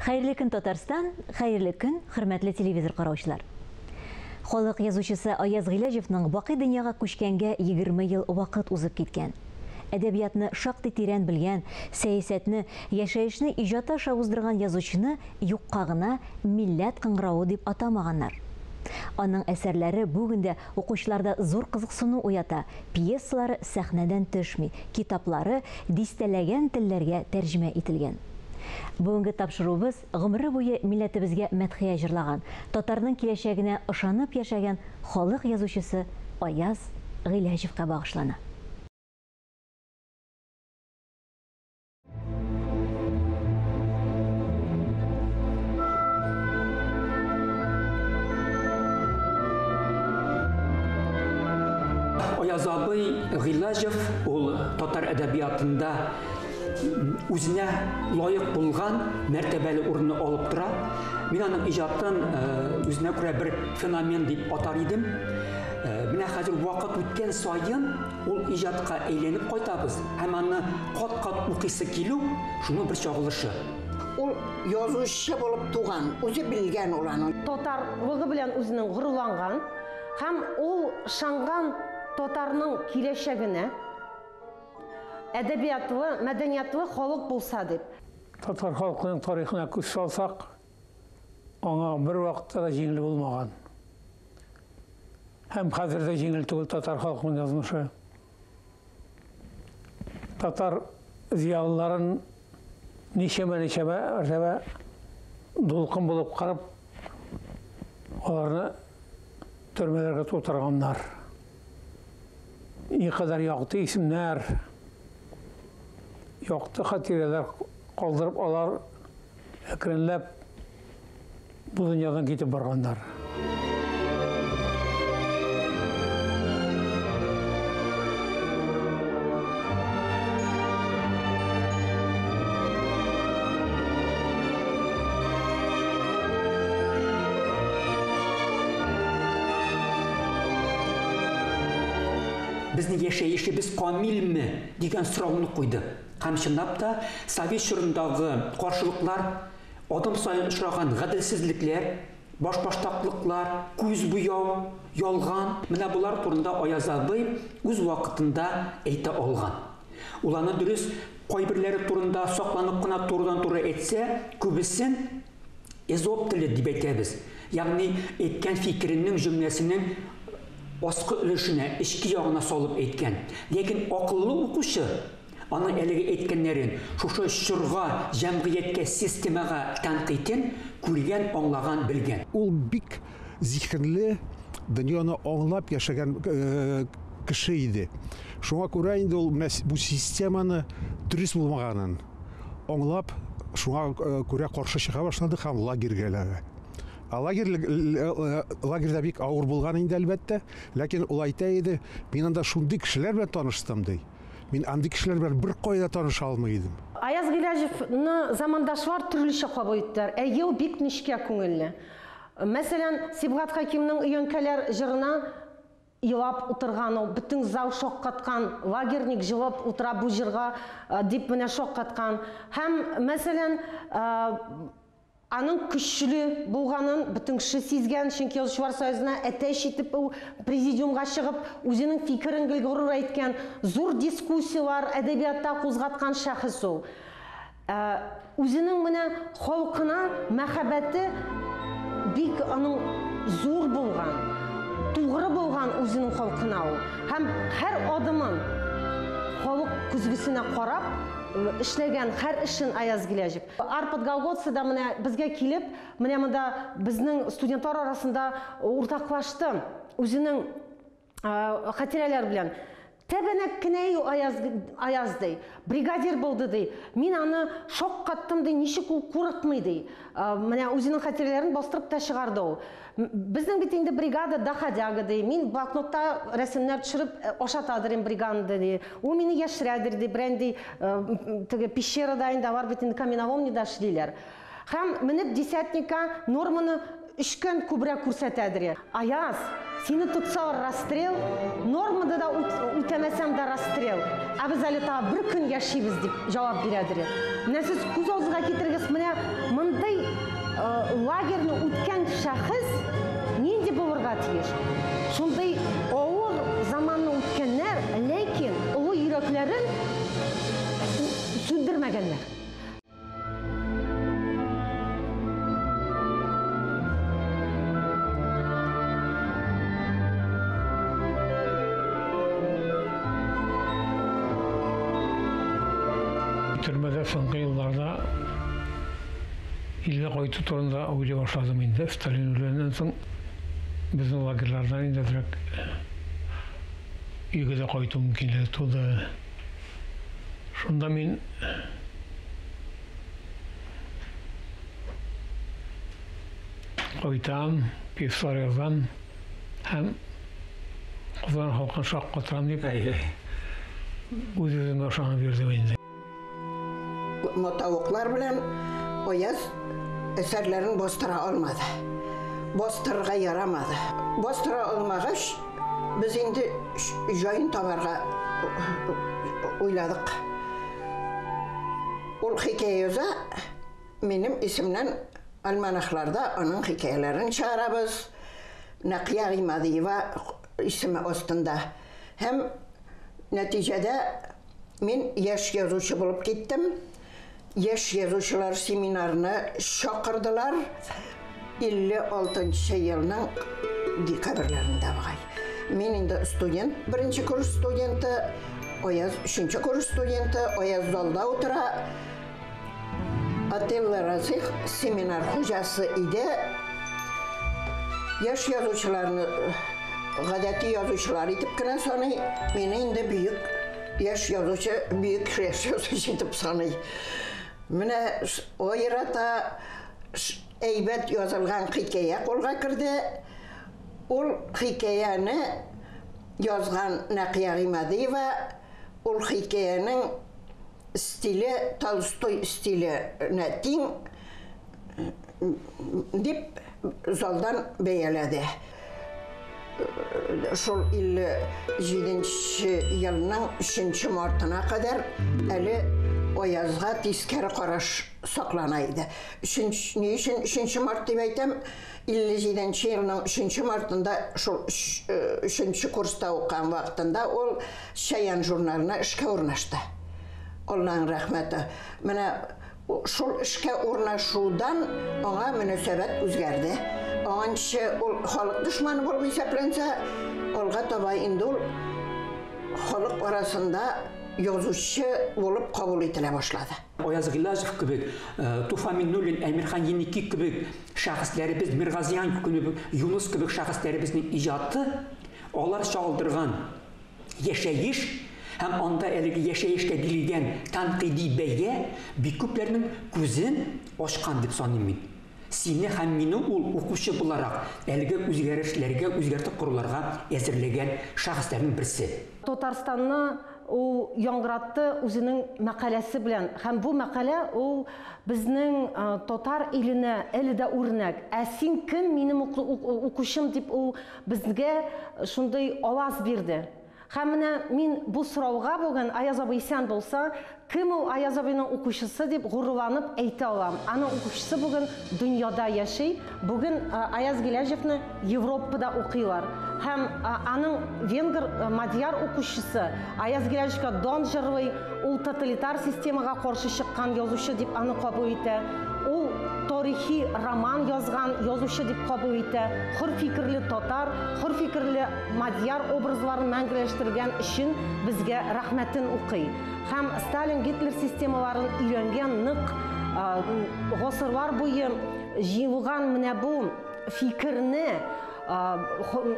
Хәерле көн, Татарстан, хәерле көн, хөрмәтле телевизор караучылар. Халык язучысы Аяз Гыйләҗевның бакый дөньяга күчкәнгә 20 ел вакыт узып киткән. Әдәбиятны шактый тирән белгән, сәясәтне, яшәешне иҗаты аша уздырган язучыны юкка гына милләт кыңгыравы дип атамаганнар. Аның әсәрләре бүген дә укучыларда зур кызыксыну уята, пьесалары сәхнәдән төшми, китаплары дистәләгән телләргә тәрҗемә ителгән. Бүгенге тапшыруыбыз гомере буе милләтебезгә мәдхия җырлаган, татарның киләчәгенә ышанып яшәгән халык язучысы Аяз Гыйләҗевка багышлана. Аяз абый Гыйләҗев ул татар әдәбиятында үзенә лаек булган мәртәбәле урынны алып тора. Мин аның иҗатын үзенә күрә бер феномен дип атар идем. Менә хәзер вакыт үткән саен ул иҗатка әйләнеп кайтабыз һәм аны кат-кат укыйсы килү шуның бер чагылышы. Ул язучы булып туган, үзе белгән ул аны. Татарлыгы белән үзенең горурланган һәм ул ышанган татарның киләчәгенә, әдәбиятлы, мәдәниятлы халык булса дип. Татар халкының тарихына күз салсак, аңа бер вакытта да җиңел булмаган. Һәм хәзер дә җиңел түгел татар халкының язмышы. Татар зыялыларын ничәмә-ничәмә мәртәбә дулкын булып кырып, аларны төрмәләргә тутырганнар. Никадәр якты исемнәр, якты хатирәләр калдырып, алар әкренләп бу дөньядан китеп барганнар. Безнең яшәешебез камилме дигән сорауны куйды. Һәм чынлап та совет чорындагы каршылыклар, адым саен очраган гаделсезлекләр, башбаштаклыклар, күз буяу, ялган, менә болар турында Аяз абый үз вакытында әйтә алган. Ул аны дөрес кайберләре турында сакланып кына турыдан-туры әйтсә, күбесен эзоп теле дип әйтәбез. Ягъни әйткән фикеренең җөмләсенең аскы өлешенә, эчке ягына салып әйткән. Ләкин акыллы укучы аның әлеге әйткәннәрен шушы чорга, җәмгыятькә, системага тәнкыйтен күргән, аңлаган, белгән. Ул бик зиһенле, дөньяны аңлап яшәгән кеше иде. Шуңа күрә инде ул менә бу системаны дөрес булмаганын аңлап, шуңа күрә каршы чыга башлады һәм лагерьгә эләгә. Ә лагерьда бик авыр булган инде, әлбәттә, ләкин ул әйтә иде, мин анда шундый кешеләр белән таныштым, ди. Мин андый кешеләр белән бер кайда таныша алмый идем. Аяз Гыйләҗевны замандашлар төрлечә кабул иттеләр. Әйе, ул бик нечкә күңелле. Мәсәлән, Сибгат Хәкимнең Өянкәләр җырына елап утырган ул, бөтен зал шаккаткан, лагерник җылап утыра бу җырга дип менә шаккаткан. Һәм, мәсәлән, аның көчле булганын бөтен кеше сизгән, чөнки Язучылар союзына әтәч итеп ул президиумга чыгып, үзенең фикерен гел горур әйткән, зур дискуссияләр әдәбиятта кузгаткан шәхес ул. Үзенең менә халкына мәхәббәте бик аның зур булган, тугры булган үзенең халкына ул. Һәм һәр адымын халык күзгесенә карап эшләгән һәр эшен Аяз Гыйләҗев. Арпад Галгоци да менә безгә килеп, менә монда безнең студентлар арасында уртаклашты үзенең хатирәләр белән. Тәбәнәк кенә Аяз ди, бригадир булды ди. Мин аны шаккаттым ди, ничек ул курыкмый ди. Менә үзенең хатирәләрен бастырып та чыгарды ул. Безнең бит инде бригада доходяга ди. Мин блокнотта рәсемнәр төшереп ашатадыр инде бригада ди. Ул мине яшерәдер ди, берәнди теге пещерада инде алар бит инде каменоломняда эшлиләр. Һәм менеп десятника норманы өч көн күбрәк күрсәтәдер. Аяз, сине тотсалар расстрел, нормада да үтәмәсәм дә расстрел. Ә без әле тагы бер көн яшибез дип җавап бирәдер. Менә сез күз алдыгызга китерегез, менә мондый Лагерьны үткән шәхес нинди булырга тиеш? Шундый авыр заманны үткәннәр, ләкин олы йөрәкләрен сүндермәгәннәр. Төрмәдә соңгы елларда илгә кайту турында уйлый башладым инде. Сталин үлгәннән соң безнең лагерьлардан инде әзрәк өйгә дә кайту мөмкинлеге туды. Шунда мин кайтам, пьесалар язам һәм Казан халкын шаккатырам дип үз-үземә ышанып йөрдем инде. Матавыклар белән Аяз әсәрләрен бастыра алмады. Бастырырга ярамады. Бастыра алмагач, без инде җаен табарга уйладык. Ул хикәя яза, минем исемнән альманахларда аның хикәяләрен чыгарабыз. Нәкыя Гыймадиева исеме астында. Һәм нәтиҗәдә мин яшь язучы булып киттем. Яшь язучылар семинарына чакырдылар. 56 елның декабрьләрендә бугай. Мин инде студент, беренче курс студенты, Аяз өченче курс студенты, Аяз залда утыра. Отелло Расих семинар хуҗасы иде. Яшь язучыларны гадәти язучылар итеп кенә саный. Мине инде бөек яшь язучы, бөек яшь язучы итеп саный. Менә аерата әйбәт язылган хикәя кулга керде. Ул хикәяне язган Нәкыя Гыймадиева, ул хикәянең стиле Толстой стиленә тиң дип залдан бәяләде. Шул 57 елның 3 мартына кадәр әле Аязга тискәре караш саклана иде. Ни өчен 3 март дип әйтәм? 57 елның 3 мартында шул 3 курста укыган вакытында ул Чаян журналына эшкә урнашты. Аллаһның рәхмәте. Менә шул эшкә урнашудан аңа мөнәсәбәт үзгәрде. Аңынчы ул халык дошманы булып исәпләнсә, алга таба инде ул халык арасында язучы булып кабул ителә башлады. Аяз Гыйләҗев кебек, Туфан Миңнуллин, Әмирхан Еники кебек шәхесләребез, Миргазиян кебек, Юныс кебек шәхесләребезнең иҗаты алар чагылдырган яшәеш һәм анда әлеге яшәешкә бирелгән тәнкыйди бәя бик күпләрнең күзен ачкан дип саныйм мин. Сине һәм мине ул укучы буларак әлеге үзгәрешләргә, үзгәртеп коруларга әзерләгән шәхесләрнең берсе. Татарстанны ул яңгыратты үзенең мәкаләсе белән. Һәм бу мәкалә ул безнең татар иленә әле дә үрнәк. Ә син кем, минем укучым дип ул безгә шундый аваз бирде. Һәм менә мин бу сорауга бүген Аяз абый исән булса, кем ул Аяз абыйның укучысы дип горурланып әйтә алам. Аның укучысы бүген дөньяда яши. Бүген Аяз Гыйләҗевне Европада укыйлар. Һәм аның венгр мадьяр укучысы Аяз Гыйләҗевка дан җырлый, ул тоталитар системага каршы чыккан язучы дип аны кабул итә. Ул тарихи роман язган язучы дип кабул итә. Хөр фикерле татар, хөр фикерле мадьяр образларын мәңгеләштергән өчен безгә рәхмәтен укый. Һәм Сталин Гитлер системаларын өйрәнгән нык гасырлар буе җыелган менә бу фикерне,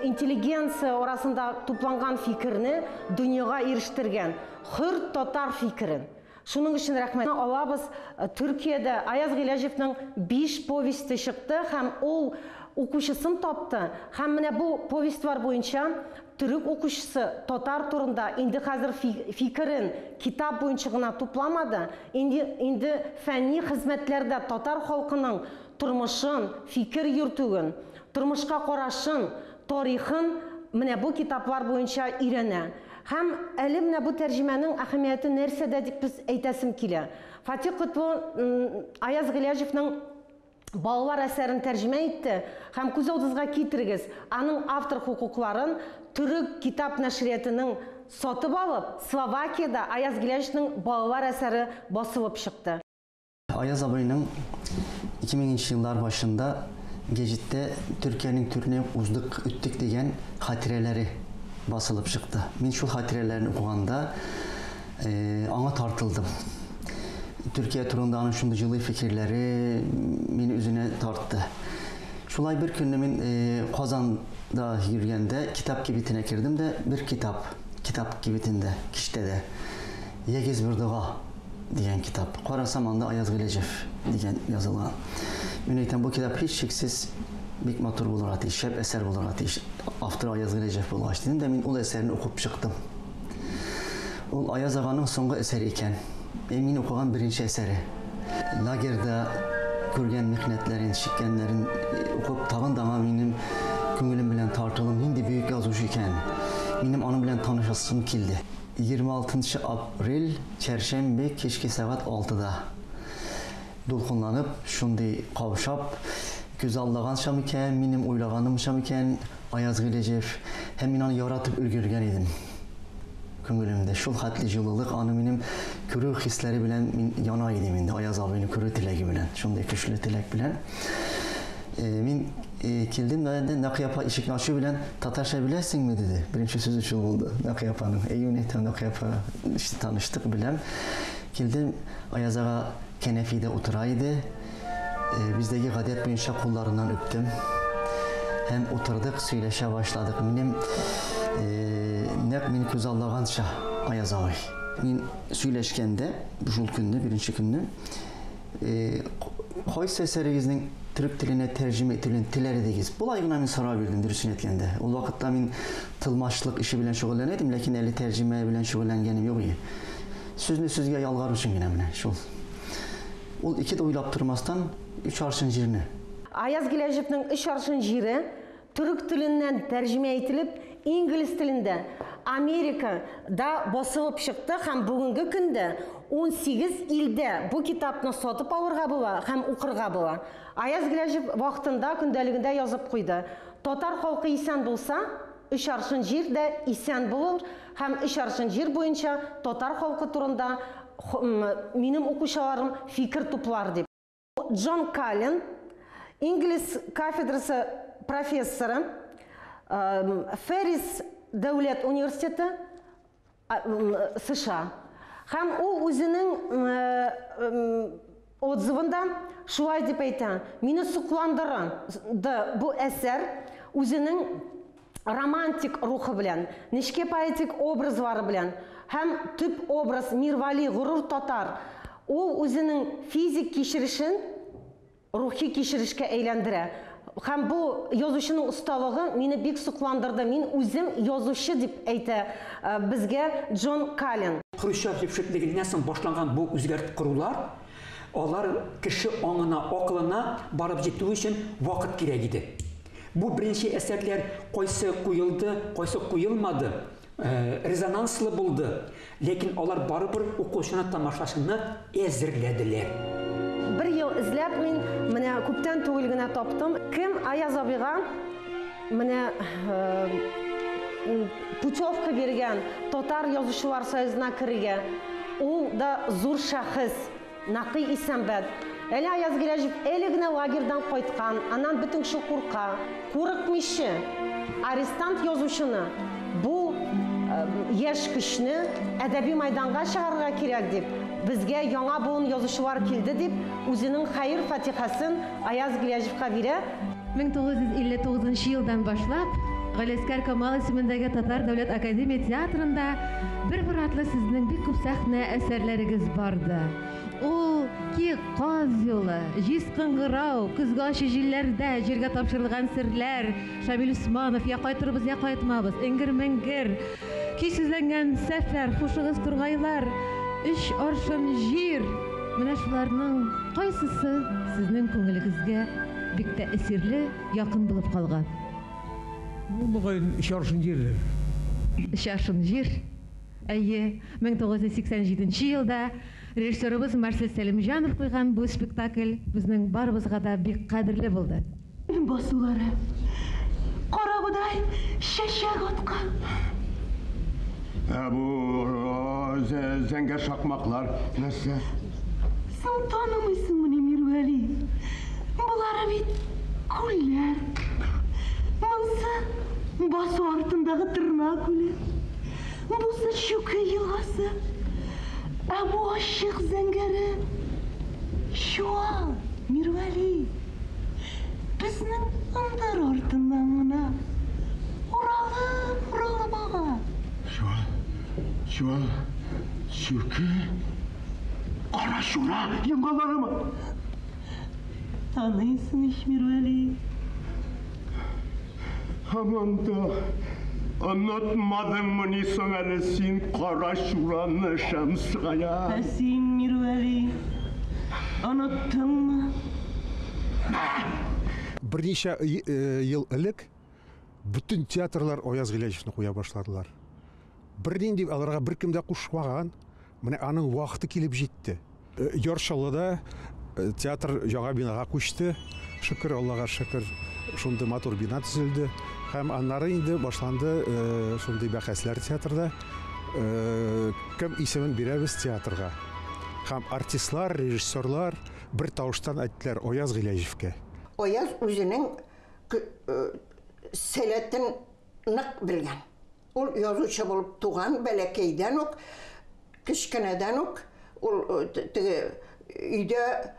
интеллигенция арасында тупланган фикерне дөньяга ирештергән хөр татар фикерен. Шуның өчен рәхмәт алабыз. Төркиядә Аяз Гыйләҗевнең 5 повесте чыкты һәм ул укучысын тапты. Һәм менә бу повестьлар буенча төрек укучысы татар турында инде хәзер фикерен китап буенча гына тупламады. Инде фәнни хезмәтләрдә татар халкының тормышын, фикер йөртүен, тормышка карашын, тарихын менә бу китаплар буенча өйрәнә. Һәм әле менә бу тәрҗемәнең әһәмияте нәрсәдә дип без әйтәсем килә. Фатих Котлы Аяз Гыйләҗевнең Балалар әсәрен тәрҗемә итте һәм күз алдыгызга китерегез, аның автор хокукларын Төрек китап нәшриятының сатып алып, Словакиядә Аяз Гиләҗевнең балалар әсәре басылып чыкты. Аяз абыйның 2000 еллар башында гәҗиттә Төркиянең түренә уздык, үттек дигән хатирәләре басылып чыкты. Мин шул хатирәләрне укыганда аңа тартылдым. Төркия турында аның шундый җылы фикерләре мине үзенә тартты. Шулай бер көнне мин Казанда йөргәндә китап кибетенә кердем дә, бер китап, китап кибетендә, киштәдә Егиз бер дога дигән китап. Карасам, анда Аяз Гыйләҗев дигән язылган. Мин әйтәм, бу китап һичшиксез бик матур булырга тиеш, шәп әсәр булырга тиеш. Авторы Аяз Гыйләҗев булгач, дидем дә мин ул әсәрне укып чыктым. Ул Аяз аганың соңгы әсәре икән. Ә мин укыган беренче әсәре. Лагерьда күргән михнәтләрен, чиккәннәрен укып, тагын да аңа минем күңелем белән тартылым, нинди бөек язучы икән. Минем аның белән танышасым килде. 26 апрель, чәршәмбе, кичке сәгать 6-да. Дулкынланып, шундый каушап, күз алдаганча микән, минем уйлаганымча микән, Аяз Гыйләҗев, һәм мин аны яратып өлгергән идем. Күңелемдә шул хәтле җылылык, аны минем күрү хисләре белән мин яна идем инде, Аяз абыйны күрү теләге белән, шундый көчле теләк белән. Мин килдем дә инде, Нәкыя апа ишекне ачу белән, татарча беләсеңме, диде. Беренче сүзе шул булды Нәкыя апаның. Әйе, мин әйтәм, Нәкыя апа, таныштык, беләм. Килдем, Аяз ага кәнәфидә утыра иде. Бездәге гадәт буенча кулларыннан үптем. Һәм утырдык, сөйләшә башладык. Минем нәкъ мин күзаллаганча Аяз абый. Мин сөйләшкәндә, шул көнне, беренче көнне, кайсы әсәрегезнең төрек теленә тәрҗемә ителүен теләр идегез? Болай гына мин сорау бирдем, дөресен әйткәндә. Ул вакытта мин тылмачлык эше белән шөгыльләнә идем, ләкин әле тәрҗемә белән шөгыльләнгәнем юк иде. Сүзне сүзгә ялгар өчен генә менә шул. Ул ике дә уйлап тормастан, өч аршын җирне. Аяз Гиләҗевнең өч аршын җире төрек теленнән тәрҗемә ителеп, инглиз телендә Америка да басылып чыкты һәм бүгенге көндә 18 илдә бу китапны сатып алырга була һәм укырга була. Аяз Гиләҗев вакытында көндәлегендә язып куйды. Татар халкы исән булса, өч аршын җир дә исән булыр һәм өч аршын җир буенча татар халкы турында минем укучыларым фикер туплар дип. Джон Каллен, инглиз кафедрасы профессоры, Феррис дәүләт университеты, США. Һәм ул үзенең отзывында шулай дип әйтә: мине сокландырды бу әсәр үзенең романтик рухы белән, нечкә поэтик образлары белән һәм төп образ Мирвали горур татар. Ул үзенең физик кичерешен рухи кичерешкә әйләндерә. Һәм бу язучының осталыгы мине бик сокландырды. Мин үзем язучы дип әйтә безгә Джон Каллен. Хрущев җепшеклегеннән соң башланган бу үзгәрт корулар, алар кеше аңына, акылына барып җитү өчен вакыт кирәк иде. Бу беренче әсәрләр кайсы куелды, кайсы куелмады, резонанслы булды, ләкин алар барыбер укучыны, тамашачыны әзерләделәр. Бер ел эзләп мин менә күптән түгел генә таптым. Кем Аяз абыйга менә путевка биргән Татар язучылар союзына керергә? Ул да зур шәхес, Нәкый Исәнбәт. Әле Аяз Гиләҗев әле генә лагерьдан кайткан, аннан бөтен кеше курка. Курыкмыйчы арестант язучыны бу яшь көчне әдәби майданга чыгарырга кирәк дип, безгә яңа буын язучылар килде дип, үзенең хәер фатихасын Аяз Гиләҗевка бирә. 1959 елдан башлап Галиәсгар Камал исемендәге Татар дәүләт академия театрында бер-бер артлы сезнең бик күп сәхнә әсәрләрегез барды. Ул Киек каз юлы, Җиз кыңгырау, Көзге ачы җилләрдә, Җиргә тапшырылган серләр, Шамил Усманов, Я кайтырбыз, я кайтмабыз, Эңгер-меңгер, Көйсезләнгән сәфәр, Хушыгыз тургайлар, Өч аршын җир. Менә шуларның кайсысы сезнең күңелегезгә бик тәэсирле, якын булып калган? Бу мөгаен өч аршын җирдер. Өч аршын җир. Әйе, 1987 елда Режиссерыбыз Марсель Сәлимҗанов куйган бу спектакль безнең барыбызга да бик кадерле булды. Басулары карабодай чәчәк аткан. Ә бу зәңгәр шакмаклар нәрсә? Соң танымыйсыңмыни, Мирвәли? Болары бит күлләр. Монсы басу артындагы Торна күле. Бусы Чүке елгасы. Ә бу ачык зәңгәре Чуал, Мирвәли. Безнең ындыр артыннан гына уралып, уралып ага. Чуал, Чуал, Чүке, Карачура елгаларымы? Таныйсың ич, Мирвәли. Һаман да онытмадыңмыни соң әле син Карачураны, Шәмсегаян? Ә син, Мирвәли, оныттыңмы? Берничә ел элек бөтен театрлар Аяз Гыйләҗевне куя башладылар. Бернинди аларга беркем дә кушмаган. Менә аның вакыты килеп җитте. Яр Чаллыда театр яңа бинага күчте. Шөкер, Аллага шөкер, шундый матур бина төзелде. Һәм аннары инде башланды шундый бәхәсләр театрда. Кем исемен бирәбез театрга? Һәм артистлар, режиссерлар бер тавыштан әйттеләр Аяз Гыйләҗевкә. Аяз үзенең сәләтен нык белгән. Ул язучы булып туган, бәләкәйдән үк, кечкенәдән үк ул теге өйдә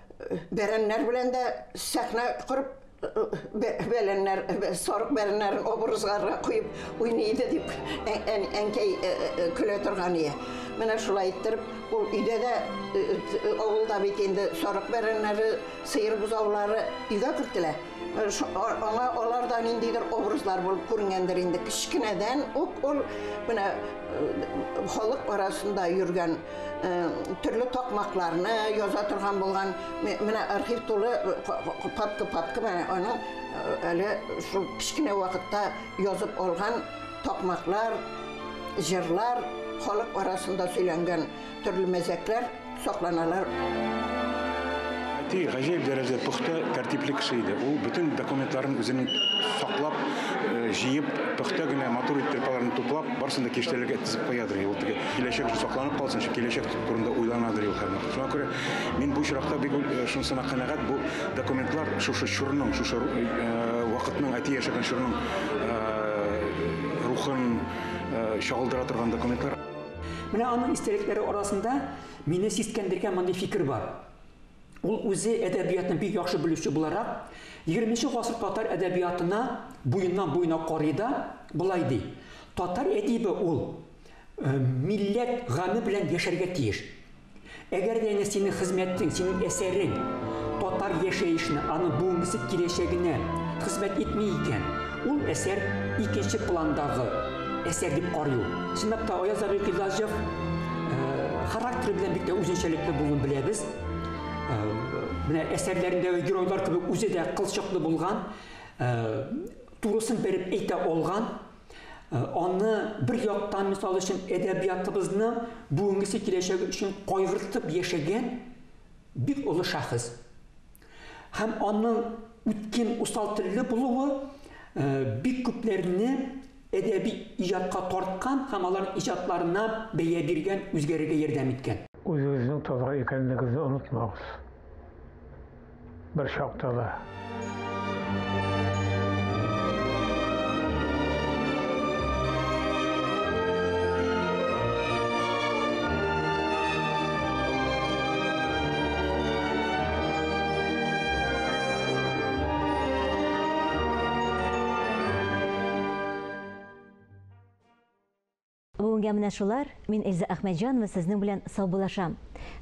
бәрәннәр белән дә сәхнә корып, бәләннәр, сарык бәрәннәрен образларга куеп уйный иде дип әнкәй көлә торган ие. Менә шулай иттереп, ул өйдә дә, авылда бит инде сарык бәрәннәре, сыер бозаулары өйгә кертелә. Аңа алар да ниндидер образлар булып күренгәндер инде. Кечкенәдән үк ул менә халык арасында йөргән төрле такмакларны яза торган булган. Менә архив тулы папка-папка менә аның әле шул кечкенә вакытта язып алган такмаклар, җырлар, халык арасында сөйләнгән төрле мәзәкләр сакланалар. Әти гаҗәеп дәрәҗәдә пөхтә, тәртипле кеше иде. Ул бөтен документларын үзенең саклап, җыеп, пөхтә генә матур иттереп аларны туплап, барысын да киштәләргә тезеп куядыр. Ул теге киләчәк өчен сакланып калсын, чөнки киләчәк турында уйланадыр ул һәрвакыт. Шуңа күрә мин бу очракта бик шунысына канәгать, бу документлар шушы чорның, шушы вакытның, әти яшәгән чорның рухын чагылдыра торган документлар. Менә аның истәлекләре арасында мине сискәндергән мондый фикер бар. Ул үзе әдәбиятны бик яхшы белүче буларак, 20 гасыр татар әдәбиятына буеннан буена карый да болай ди. Татар әдибе ул милләт гаме белән яшәргә тиеш. Әгәр дә инде синең хезмәтең, синең әсәрең татар яшәешенә, аның бүгенгесе киләчәгенә хезмәт итми икән, ул әсәр икенче пландагы әсәр дип карый ул. Чынлап та Аяз абый Гыйләҗев характеры белән бик тә үзенчәлекле булуын беләбез. Менә әсәрләрендәге геройлар кебек үзе дә кылчыклы булган, турысын бәреп әйтә алган. Аны бер яктан, мисал өчен, әдәбиятыбызның бүгенгесе киләчәге өчен кайгыртып яшәгән бик олы шәхес. Һәм аның үткен, усал телле булуы бик күпләрне әдәби иҗатка тарткан һәм алар иҗатларына бәя биргән, үзгәрергә ярдәм иткән. Үзегезнең татар икәнлегегезне онытмагыз. Бер чакта да. Бүгенгә менә шулар. Мин Эльза Әхмәтҗанова сезнең белән саубуллашам.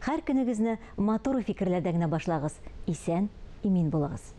Һәр көнегезне матур фикерләрдә генә башлагыз. Исән, имин булыгыз.